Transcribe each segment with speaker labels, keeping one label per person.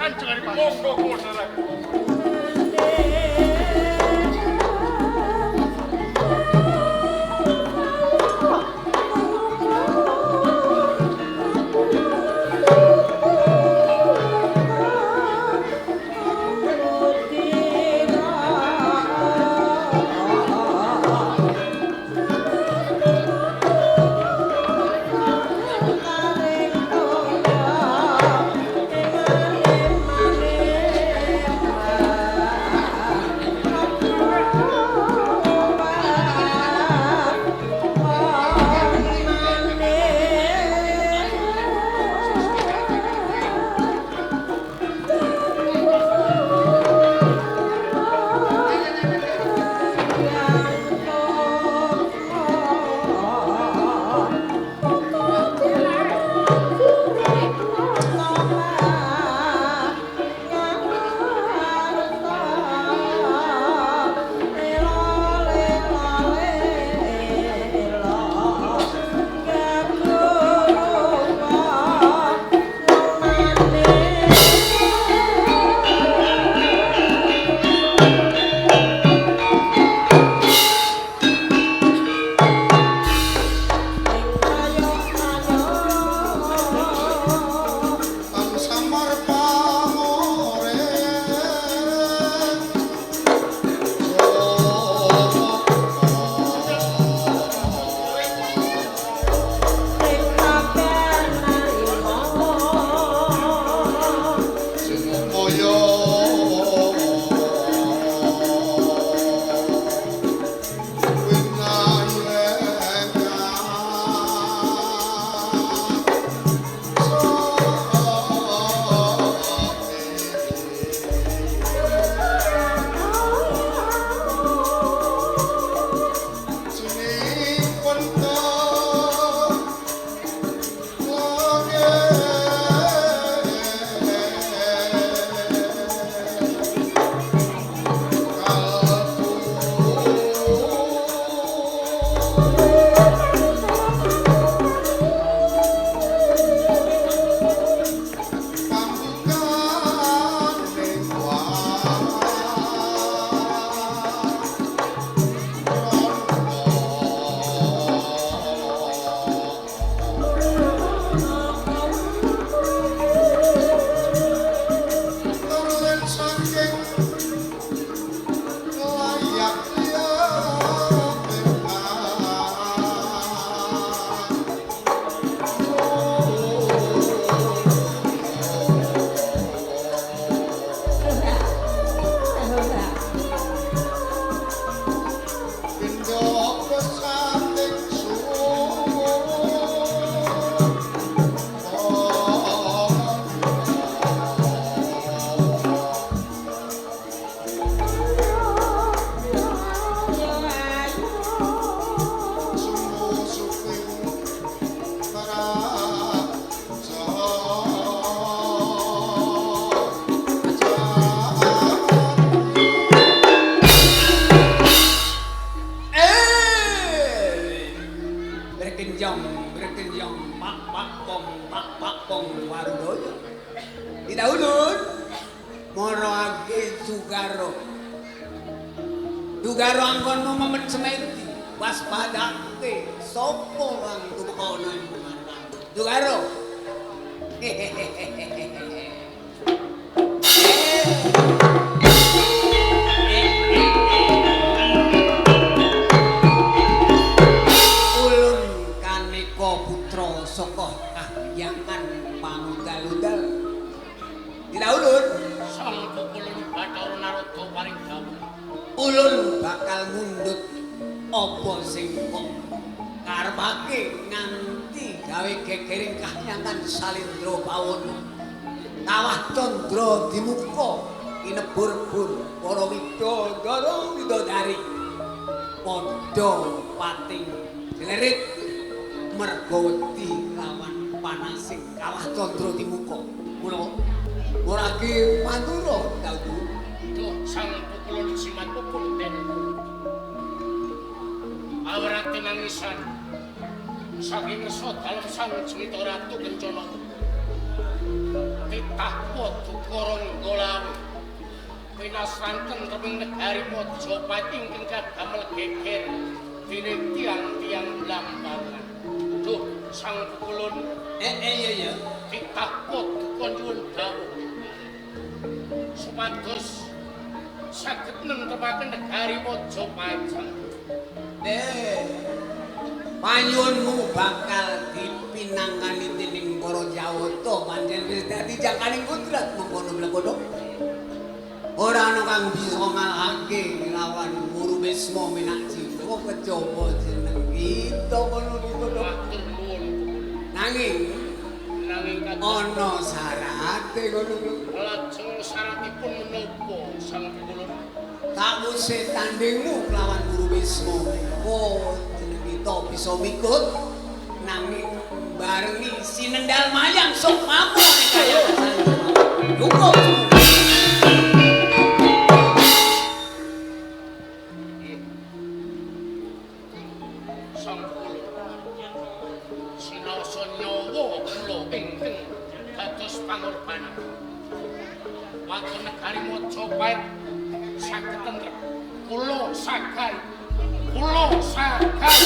Speaker 1: Kanjeng Adipati. Monggo kula dherekaken.
Speaker 2: Dugaro anggonmu memet semedi, waspadake sapa kang tumeka ana ing ngarepmu. Dugaro. Ulun kaneka putra saka kahyangan pangudal-udal. Dinaulun
Speaker 1: sang kukulun Bathara Narada paring dawuh.
Speaker 2: Ulun bakal mundhut apa sing kok karepake nganti gawe gegering kahyangan Salindra Bawana. Kawah candra dimuka kinebur-bur para widodara widodari padha pating jlerit merga wedi lawan panasing kawah candra dimuka. Mula ora ge pantura dawuh.
Speaker 1: Sang pukulun simat pukul den awrate nangisan saking ngersa dalem sang Jemita Ratu Kencana. Titah Paduka Ranggalawe winasran tentreming negari Majapahit ingkang kadamel geger dening tiyang-tiyang Blambangan. Duh, Sang Pukulun.
Speaker 2: Iya iya.
Speaker 1: Titah Paduka nyuwun dawuh supados saged nentremaken negari Majapahit.
Speaker 2: Panyuwunmu bakal dipinangkani dening para Jawata, pancen wis dadi jangkaning kodrat mengkono mlekono. Ora ana kang bisa ngalahake lawan Guru Bisma Minak Jiwa kejaba jeneng kita kono niku.
Speaker 1: Matur nuwun.
Speaker 2: Nanging
Speaker 1: nanging
Speaker 2: ana syarate kono.
Speaker 1: Lajeng syaratipun menapa Sang Pukulun?
Speaker 2: Sakwise tandingmu lawan Guru Bisma mengko jeneng kita bisa mikut nanging barengi sinendal mayang sukmamu nek kaya cukup.
Speaker 1: Sang Pukulun sinaosa nyawa kula ingkang dados pangorbanan waton negari Majapahit saged tentrem. Kula sagai, kula sagai.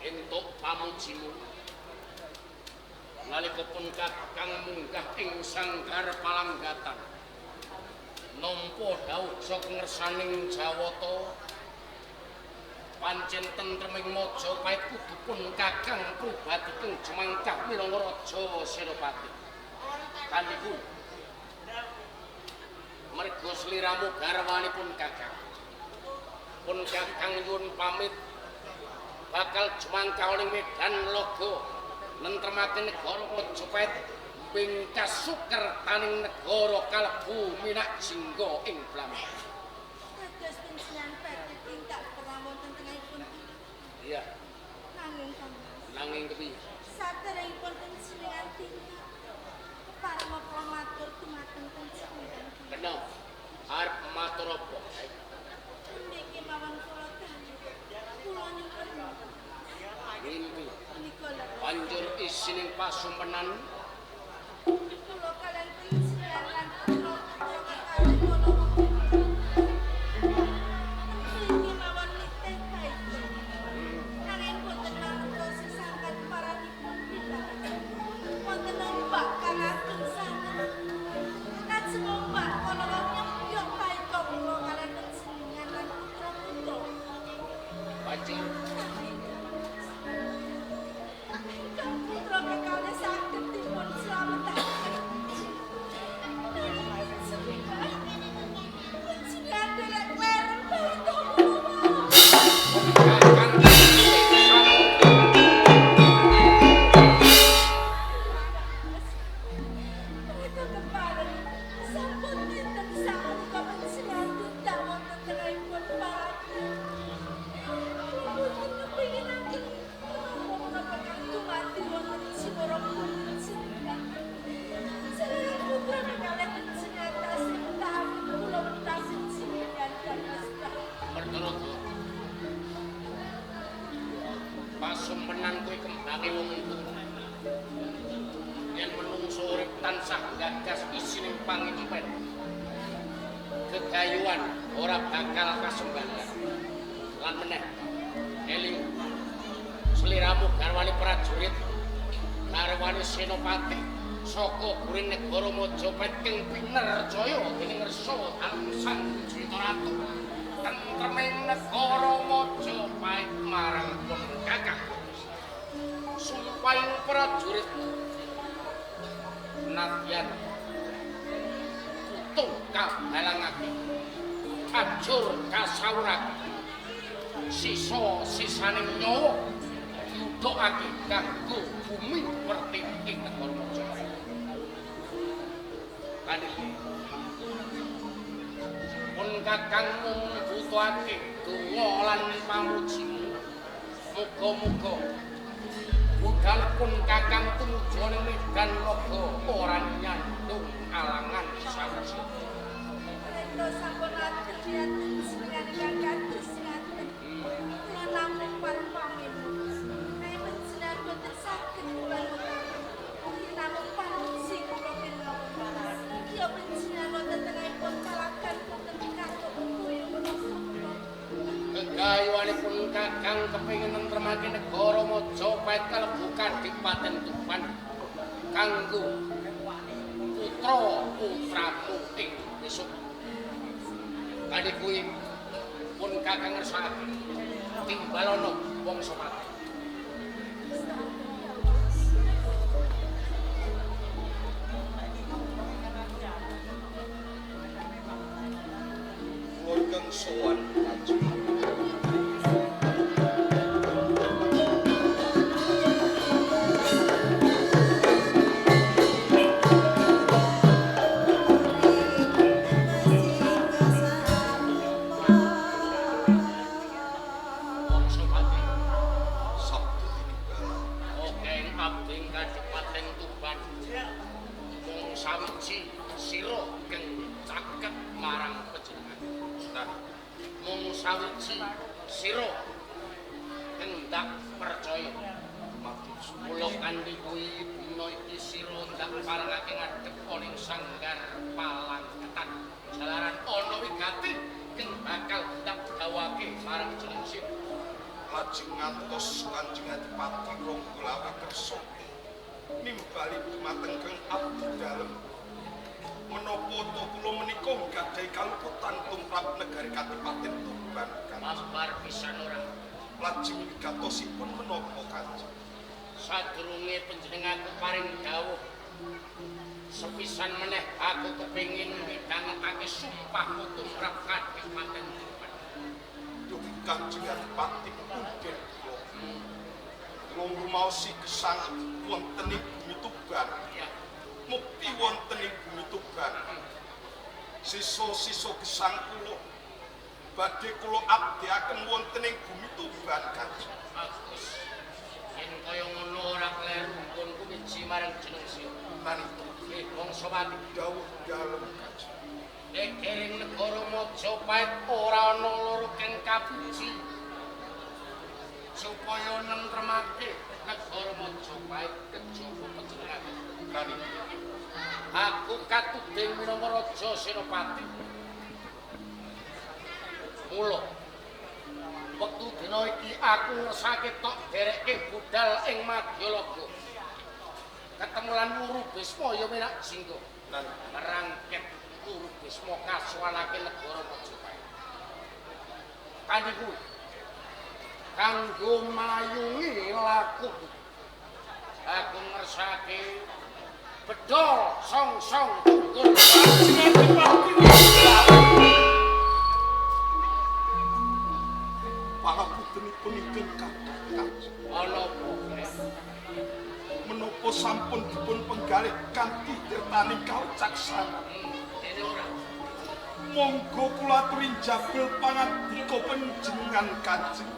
Speaker 1: Entuk pamujimu nalika pun kakang munggah ing sanggar palanggatan nampa dhawuh saka ngersaning Jawata pancen tentreming Majapahit kudu pun kakang pribadi keng jumangkah minangka raja senopati. Kaniku merga sliramu garwanipun kakang pun kakang nyuwun pamit bakal jumangkah ing medan laga nentremaken negara Majapahit bingkas sukertaning negara kalebu Minak Jingga ing Blambangan.
Speaker 3: Dados panjenengan badhe tindak perang wonten tengahipun iki.
Speaker 1: Iya.
Speaker 3: Nanging Kang Mas.
Speaker 1: Nanging kepiye?
Speaker 3: Saderengipun panjenengan tindak kepareng kula matur dumateng panjenengan.
Speaker 1: Kena arep matur apa?
Speaker 3: Niki mawon kula dalu. Kula nyuwun
Speaker 1: mimpi.
Speaker 3: Menika lho.
Speaker 1: Banjur isining pasumpenan
Speaker 3: kula kalian panjenengan lan putra-putra kekalih kula niki mawon nitih baik. Nanging boten mangertosi sangkan paranipun bilang. Wonten ombak kang ageng sanget. Lajeng ombak kala wau nyembyok paeka kula kalian panjenengan lan putra-putra.
Speaker 1: Banjur
Speaker 3: ingkang putra kekalih saged dipun slametaken. Panjenengan derek klereng paeka kula wau.
Speaker 1: Kakang
Speaker 3: Mereka kepareng sampun dinten sapunika panjenengan tindak wonten tengahipun parati. Kula boten kepinginaken menapa-menapa kang dumadi wonten swara panjenengan. Jenengan putra kekalih panjenengan tasih metahaken kula wentas jenengan Mas Prabu.
Speaker 1: Mertaraga pasumpenan kuwi kembange wong tuwa. Yen menungso urip tansah gagas isining pangimpen. Gegayuhan ora bakal kasembadan. Lan meneh eling sliramu garwane prajurit, garwane senopati saka guring negara Majapahit kang pinerjaya dening ngersa dalem Sang Wijita Ratu. Tentreming negara Majapahit marang pun kakang. Sumpahing prajurit Senadyan kutung kabalangake, kajur kasawurake, sisa-sisaning nyawa diudhokake kanggo bumi pertiwi ing negara Majapahit. Kanthi pun Kakang mung butuhake donga lan pamujimu. Muga-muga budalipun Kakang tumuju ning medan laga ora nyandung alangan sawiji.
Speaker 3: Rendo sampun atur jenengan ingkang kados ngaten. Kula namung pareng pamit. Nek panjenengan boten saged kula nuturi. Namung pamuji kula kemawon. Mugi panjenengan wonten tengahipun calagan boten pikantuk kuyung rasa kula.
Speaker 1: Gegayuhanipun Kakang kepengin nentremake negara Majapahit kalebu Kadipaten Tuban kanggo putra putramu ing besok. Kanthi kuwi pun Kakang ngersakake timbalono Wangsapati.
Speaker 4: Kula ingkang sowan Kanjeng.
Speaker 1: Wangsapati.
Speaker 4: Sabda tinimbalan.
Speaker 1: Oke, abdi ing Kadipaten Tuban. Mung sawiji sira kang caket marang panjenengan.
Speaker 4: Nah,
Speaker 1: Mung sawiji sira kang ndak percaya.
Speaker 4: matur suwun.
Speaker 1: Kula kanthi kuwi dina iki sira ndak parengake ngadhep ana ing sanggar Palangketan. Jalaran ana wigati kang bakal ndak dawuhake marang jeneng sira.
Speaker 4: Lajeng ngantos Kanjeng Adipati Ronggolawe kersa nimbali dumateng kang abdi dalem. Menapa ta kula menika nggadahi kaluputan tumrap negari Kadipaten Tuban Kanjeng?
Speaker 1: Babar pisan ora.
Speaker 4: Lajeng wigatosipun menapa Kanjeng?
Speaker 1: Sadurunge panjenenganku paring dawuh sepisan meneh aku kepengin midhangetake sumpahmu tumrap Kadipaten Tuban.
Speaker 4: Duh Kanjeng Adipati punden kula. Kula ngrumaosi gesang wonten ing bumi Tuban.
Speaker 1: Ya,
Speaker 4: Mukti wonten ing bumi Tuban. Sisa-sisa gesang kula badhe kula abdiaken wonten ing bumi Tuban Kanjeng.
Speaker 1: Bagus. Yen kaya ngono ora kleru nggonku miji marang jeneng sira.
Speaker 4: Nalika
Speaker 1: Wangsapati,
Speaker 4: dawuh dalem Kanjeng.
Speaker 1: Negering negara Majapahit ora ana loro kang kapuji supaya nentremake negara Majapahit kejaba panjenengan.
Speaker 4: Nalika
Speaker 1: Aku katuding minangka raja senopati. Mula wektu dina iki aku ngersake tok derekke budal ing Madyalaga. Ketemu lan Wuru Bisma ya Minak Jingga.
Speaker 4: Nalika
Speaker 1: Merangket Wuru Bisma kasuwanake negara Majapahit. Kanthi kuwi kanggo mayungi laku aku ngersake bedol song-song tunggul.
Speaker 4: Pangapuntenipun ingkang kathah Kanjeng.
Speaker 1: Ana apa?
Speaker 4: Menapa sampun dipun penggalih kanthi tirtaning kawicaksanan.
Speaker 1: Dene ora.
Speaker 4: Monggo kula aturi njabel pangandika panjenengan Kanjeng.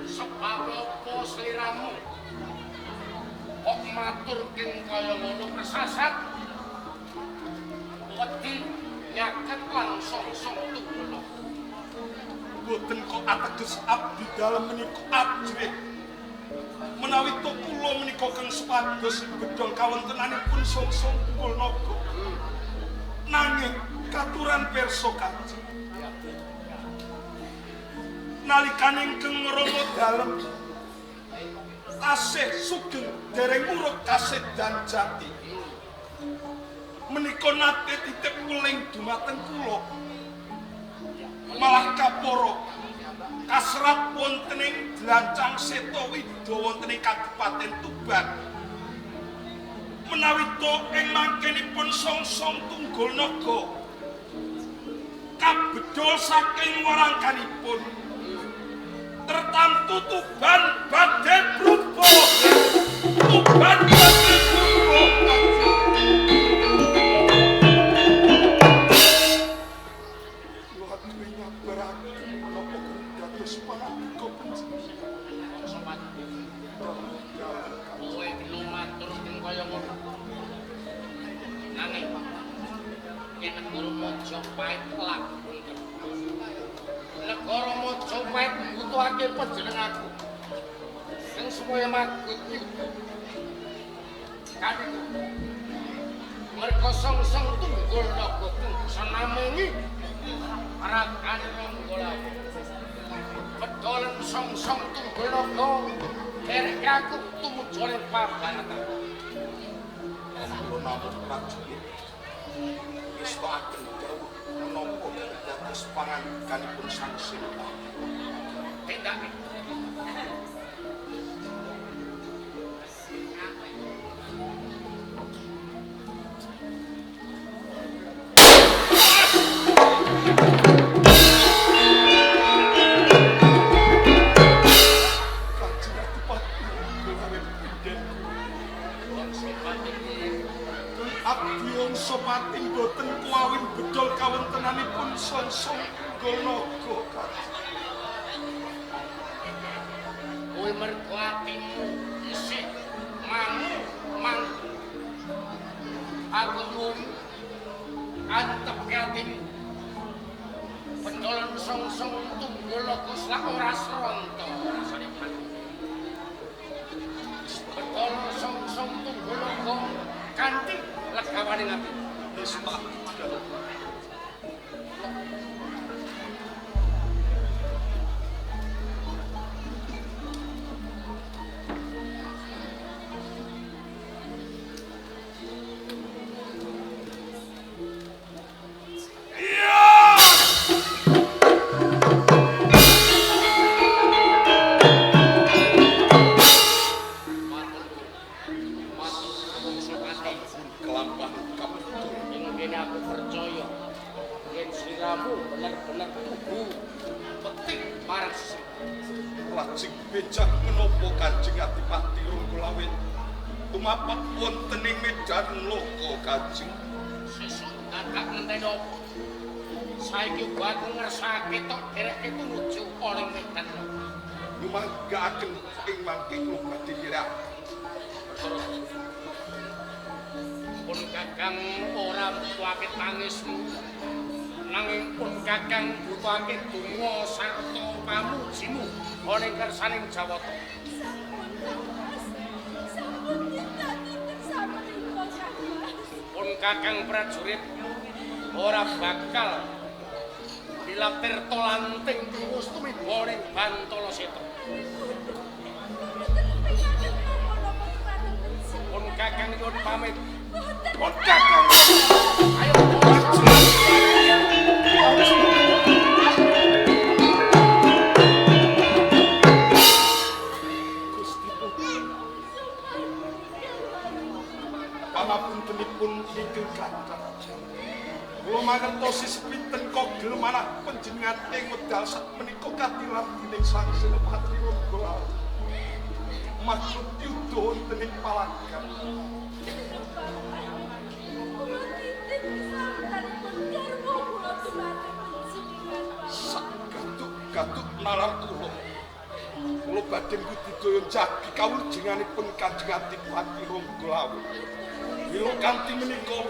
Speaker 1: Sebab apa sliramu kok matur king kaya ngono presasat? Wedi nyaket lan song-song tunggul.
Speaker 4: Boten kok ateges abdi dalem menika ajrih. Menawi to kula menika kang supados bedhol kawontenanipun song-song tunggul naga. Nanging katuran pirsa Kanjeng. Nalikane ingkang ngrama dalem tasih sugeng dereng urut kasedan jati. Menika nate titip weling dumateng kula. Malah kapara kasrat wonten ing Dlancang Seta Wida wonten ing Kadipaten Tuban. Menawi to ing mangkenipun Songsong Tunggul Naga kabedol saking warangkanipun tertamtu Tuban badhe brubuh. Tuban badhe brubuh. Kula aturi nyabaraken menapa dados pangandika panjenengan.
Speaker 1: Kowe gelem matur kaya ngono. Nanging yen negara Majapahit lakon negara Majapahit mbutuhake panjenenganku sing supaya magut yuda. Kaniku merga Songsong Tunggul Naga bisa namungi ragane Ranggalawe. Bedolen Songsong Tunggul Naga dereke aku tumuju ning pabaratan.
Speaker 4: Kula namung prajurit ngestokaken dawuh menapa dados pangandikanipun Sang Senopati.
Speaker 1: Tindake.
Speaker 4: Kanjeng Adipati kula punden. Abdi Wangsapati boten kuawin bedol kawontenanipun Songsong Tunggul Naga Kanjeng.
Speaker 1: Kowe mergo atimu isih mangu mangku. Aku nyuwun antepke atimu. Bedolen Songsong Tunggul Naga selak ora sronta rasane pati. Bedolen Songsong Tunggul Naga kanthi legawane ati.
Speaker 4: Wis Pak. Lajeng becak menapa Kanjeng Adipati Ranggalawe tumapak wonten ing medan loka Kanjeng.
Speaker 1: Sesuk dadak ngenteni apa? Saiki uga aku ngersake tok dereke tumuju ning medan loka.
Speaker 4: Lumanggaaken ing mangke kula badhe nyerak.
Speaker 1: Pun Kakang ora mbutuhake tangismu. Nanging pun Kakang mbutuhake donga sarta pamujimu ana ing kersaning Jawata.
Speaker 3: Sampun Kang sampun tindak samenika Kang Mas.
Speaker 1: Pun Kakang prajurit ora bakal dilatirta lanting tuwus tumiba ning Bantala Seta. Pun Kakang nyuwun pamit.
Speaker 4: Pun Kakang
Speaker 1: ayo
Speaker 4: Gusti Putri. Pangapuntenipun ingkang kathah. Kula mangertosi sepinten kogel manah panjenengan ing wekdal sakmenika katilar dening Sang Senopati Ranggalawe. Maksud yuda wonten ing palanggan. Sak gatuk-gatuk nalar kula. Kula badhe budidaya njagi kawulujenganipun Kanjeng Adipati Ranggalawe. Mila kanthi menika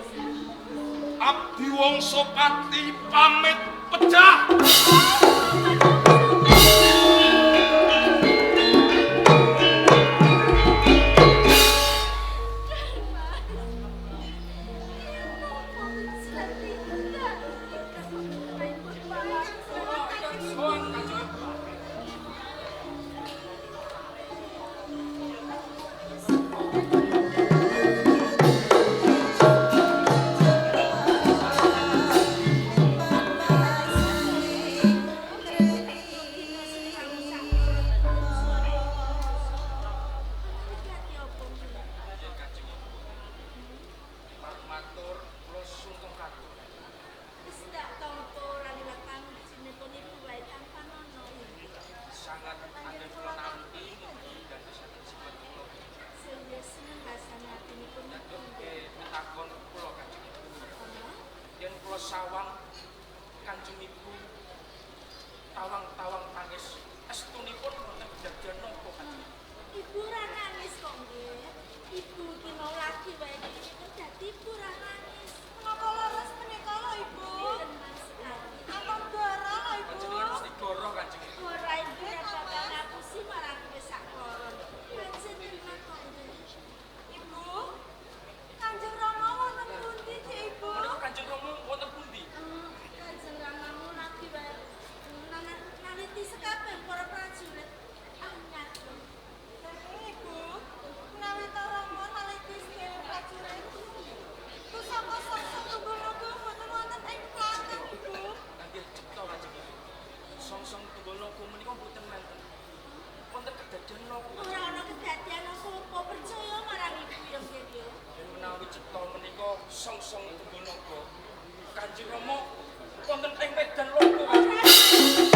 Speaker 4: abdi Wangsapati pamit pejah.
Speaker 3: Thank you.
Speaker 5: sawang Kanjeng Ibu tawang-tawang tangis. Estunipun wonten kedadian napa Kanjeng?
Speaker 3: Ibu ora nangis kok nggih. Ibu ki mau lagi wae iki dadi ibu ora nangis.
Speaker 6: Menapa leres menika lho Ibu?
Speaker 3: Mboten Mas Adi.
Speaker 6: Apa gara lho Ibu?
Speaker 5: Panjenengan mesti goroh Kanjeng Ibu.
Speaker 3: Ora ibu ora bakal ngapusi marang wis saklara. Pancen terima kok nggih.
Speaker 6: Ibu, Kanjeng Rama wonten pundi Cik Ibu?
Speaker 5: Menika Kanjeng Rama wonten pundi?
Speaker 3: Kanjeng Ramamu lagi wae naliti sekabeh para prajurit anyar.
Speaker 6: Nanging Ibu, menawi ta Rama naliti sedaya prajurit. Pusaka Songsong Tunggul Naga mboten wonten ing klaten Ibu.
Speaker 5: Nggih cipta Kanjeng Ibu. Songsong Tunggul Naga menika mboten wonten. Wonten kedadian napa?
Speaker 3: Ora ana kedadian apa-apa, percaya marang ibu ya nggih ya.
Speaker 5: Yen menawi cipta menika Songsong Tunggul Naga. Kanjeng Rama wonten ing medan loka Kanjeng.
Speaker 3: Ora.